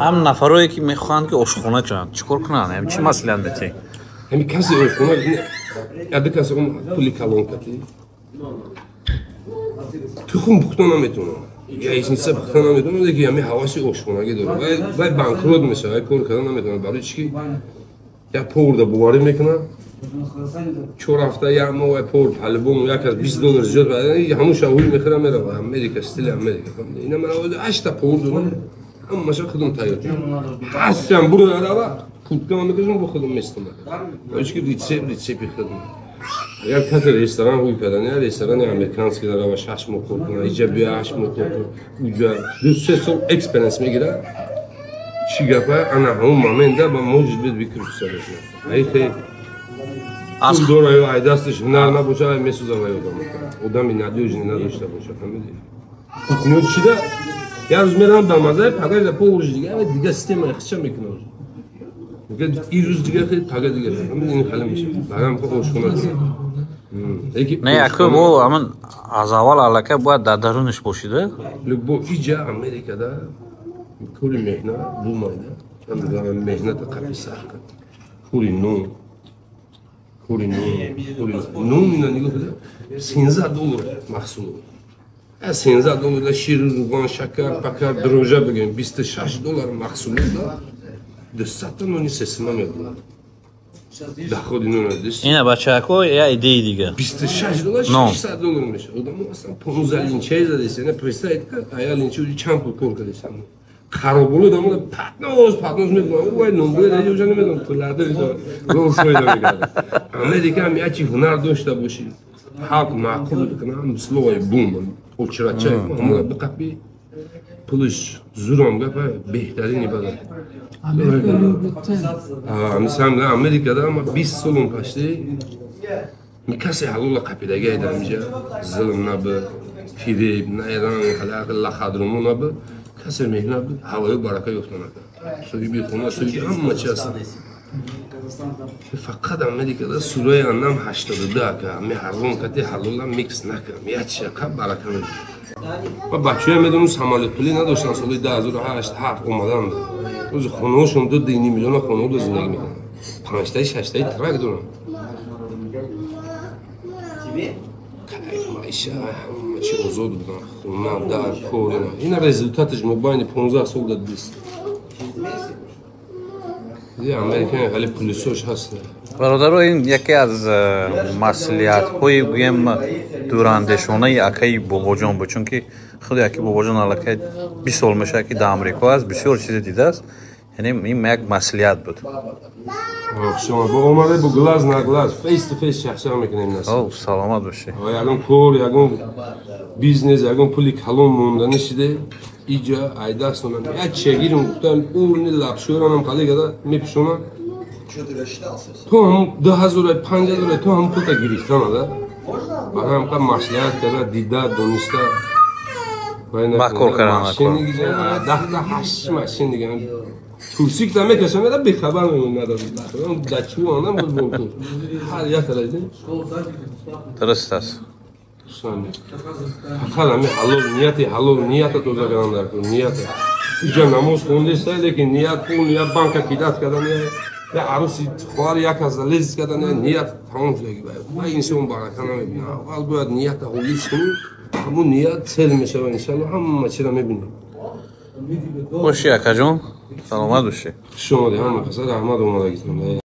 Ҳам нафарое ки мехоҳанд, ки ошхона кунанд, чӣ кор кунанд? Ҳам чӣ маслиҳат метиҳӣ? Ҳами касе ошхона яде, касе пули калон кати тухм пухта наметавонад, яичница пухта наметавонад, лекин ҳами ҳаваси ошхонагӣ дорад, вай банкрот мешавад, вай кор карда наметавонад. Барои чӣ ки як поварда боварӣ мекунад, 4 ҳафта, як моҳ вай повар по-любому як аз 20 доллар зиёд, ҳамун шавҳуй мехӯра, мерава Америка, стили Америка. Ина ман ҳашта повар дорам, ҳамаша худам тайёр, ҳаштам бурда рава, курткама мекашам, бо худам местам. Барои чӣ ки рецепт, рецепти худам. Агар касе ресторан ҳуй кардан, я ресторани американский дарава, 6 моҳ кор кунад, иҷа биё, 8 моҳ кор кунад, уҷа 2-3 сол experience мегирад. Чӣ гапа, ана ҳамун момента ба может быть выкрутиться мекунад. Айхе пул дора ё ай дасташ ҳунар набоша, ай месӯза. Вай одам, одами надёжный надошта боша, фаҳмидӣ? Кухня чида як рӯз меравам ба мазаи пагажда поварш дига, дига системаи хича мекунад, ин рӯз дига, пага дига, ин хеле мешавад. Барам ошхона. Не, яку мо ҳамин аз аввал аллакай бояд дар дарунаш бошида. Любо иҷа Америкада кори меҳнат бумайда, меҳната қапи сахт, кори нон, кори нон, кори нон. Ина нигоҳ куда, 13 доллар маҳсулот, 13 доллар шир, руған, шакар, пакар, дрожжа бигем, 26 доллар маҳсулот, 200-та нони сесима мебурад, доходи нона. Ина, бачаҳако, я идеи дига. 26 доллар, 600 доллар мешавад. Одамо аслан 15 линчаи задест. Ина представить ка, ая линча уҷи чанд пул кор кардест. Хароболо дамо поднос поднос мебурад, вай нонбои даҷа уҷа намедонам пуларда Роллс Ройс мекарда. Америка ҳам як чи ҳунар дошта бошӣ, халқ маъқул кунам, словои бум очирача ҳамона биқапӣ, пулиш зурам гапа, беҳтарини бада. Америка любит. Мисалан, Америкада ма 20 солум пашти касе ҳалола қапидаги айдам, иҷа зулм набуд, фиреб наэран, лахадрумо набуд, касе меҳнат буд, ҳавою барака ёфта накард. Соҳиби хона, соҳиби ҳама чи ҳастанд. Фақат Америкада сураи Анам 82 ака, ами ҳаром кати ҳалола микс накам, якчи барака мебуд. Ва бачаҳоя медонам, самолёт пулӣ надоштанд, соли 2008 ҳафт омаданд, рӯзи хонаҳошон ду дини миллиона хонаҳо зиндагӣ мекунанд, панҷтаи, шаштаи трак доранд, кайф, маиша, ҳама чи озод буданд, хона, дар, кор. Ина результаташ мобайни 15 сол да 20. Америка хеле плюсош ҳаст. Бародаро, ин яке аз маслиҳатҳои, гӯем, дурандешонаи акаи Бобоҷон буд, чунки худи акаи Бобоҷон аллакай 20 сол мешавад, ки дар Амрико аст, бисёр чизе дидааст. Яъне ин як маслиҳат буд. Бо омада, бо глаз на глаз, face to face чахчах мекунем. Саломат бошӣ. Ягон кор, ягон бизнес, ягон пули калон монда нашиде, иҷа айдастонам як чегирим, гуфтам, урни лапшӯранам қале када мепӯшонам, то ҳам 2000, 5000, то ҳам пулта гирифтанада. Барои ҳам маслиҳат карда, дида, дониста. Ба кор кардан. Даҳта ҳашт машин дига турсик та мекашам, яда бехабар мемонад, дачуонам буд, ҳар як таради. Дуруст аст. Фақат ҳами ҳалол, нияти ҳалол, нията тоза кардан дар кор. Нията иҷа намоз хондеста, лекин ният пул, ният банка кидать кардан, я аруси хоҳар як аз лез кардан, ният тамом шудаги, ва инсон барака намебинад. Аввал бояд нията холис кунӣ, ҳамун ният цел мешава, иншалло, ҳама чиро мебинем. Боши, акаҷон, саломат бошӣ. Хуш омадӣ, ҳама каса раҳмат омадагитон.